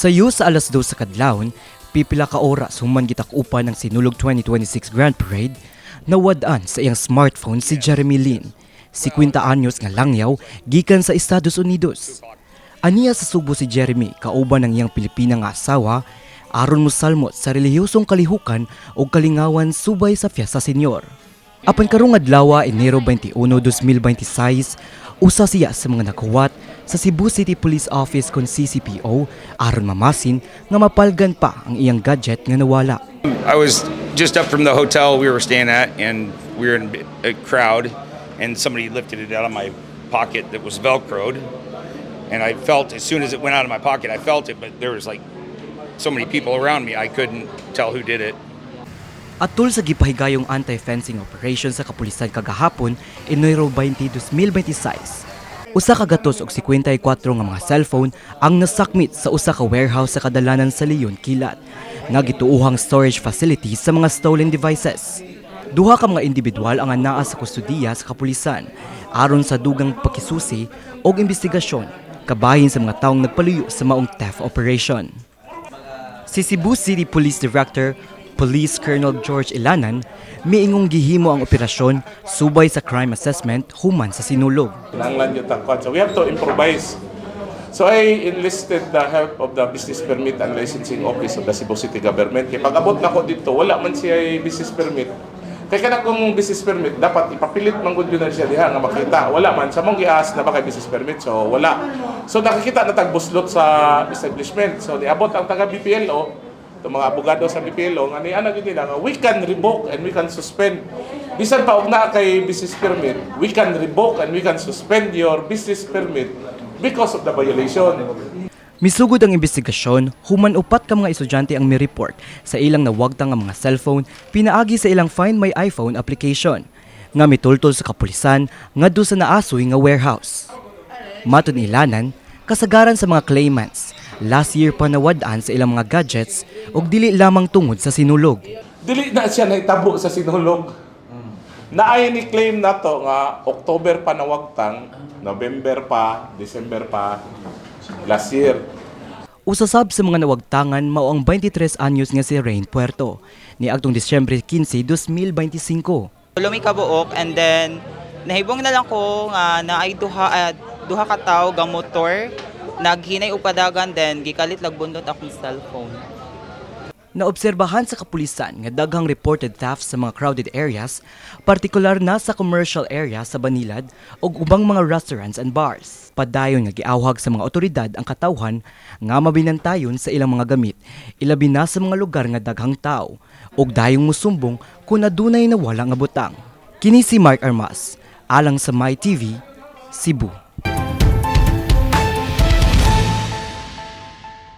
Sayo sa 2:00 sa kadlawon, pipila ka oras human gitak-upan ang Sinulog 2026 Grand Parade, nawad-an sa iyang smartphone si Jeremy Lin, 50 anyos nga langyaw gikan sa Estados Unidos. Aniya sa Sugbo si Jeremy kauban ng iyang Pilipina nga asawa aron mosalmot sa relihiyosong kalihukan o kalingawan subay sa Fiesta Señor. Apan karong adlaw, Enero 21, 2026, usa siya sa mga naghuwat sa Cebu City Police Office kon CCPO aron mamasin nga mapalgan pa ang iyang gadget nga nawala. I was just up from the hotel we were staying at, and we were in a crowd, and somebody lifted it out of my pocket that was velcroed. And I felt, as soon as it went out of my pocket, I felt it, but there was like so many people around me, I couldn't tell who did it. Atol sa gipahigayong anti-fencing operation sa kapulisan kagahapon, Enero 20, 2026, 154 nga mga cellphone ang nasakmit sa usa ka warehouse sa kadalanan sa Leon Kilat nga gituohang storage facility sa mga stolen devices. Duha ka mga individual ang anaa sa kustudiya sa kapulisan aron sa dugang pakisusi og investigasyon kabahin sa mga taong nagpaluyo sa maong theft operation. Si Cebu City Police Director Police Colonel George Ilanan miingong gihimo ang operasyon subay sa crime assessment human sa Sinulog. Kinahanglan gyud tag kwan. So we have to improvise. So I enlisted the help of the Business Permit and Licensing Office of the Cebu City Government. Kay pag-abot nako didto, wala man siya business permit. Kay kana kung business permit, dapat ipapilit man gud yun na siya diha nga makita. Wala man. Sa mong gias na ba kay business permit? So wala. So nakakita na tag buslot sa establishment. So niabot ang taga BPLO, itong mga abogado sa BPLO, nga ni ana gyud nila nga we can revoke and we can suspend bisan pa og naa kay business permit, we can revoke and we can suspend your business permit because of the violation. Misugod ang investigasyon human upat ka mga estudyante ang mi-report sa ilang nawagtang nga mga cellphone pinaagi sa ilang Find My iPhone application nga mitultol sa kapulisan ngadto sa naasoy nga warehouse. Matod ni Ilanan, kasagaran sa mga claimants, last year pa nawad-an sa ilang mga gadgets ug dili lamang tungod sa Sinulog. Dili na siya nahitabo sa Sinulog. Naay ni claim nato nga October pa nawagtang, November pa, December pa, last year. Usa sab sa mga nawagtangan mao ang 23 anyos nga si Rain Puerto niadtong Disyembre 15, 2025. Tulo mi kabuok and then nahibong na lang ko nga naay duha ka tawo ga motor naghinay og padagan, then gikalit lag bundot akong cellphone. Naobserbahan sa kapulisan nga daghang reported theft sa mga crowded areas, partikular na sa commercial area sa Banilad ug ubang mga restaurants and bars. Padayon nga giawhag sa mga otoridad ang katawhan nga mabinantayon sa ilang mga gamit, ilabi na sa mga lugar nga daghang tao, ug dayong musumbong kung adunay nawala nga butang. Kini si Mark Armas, alang sa My TV, Cebu.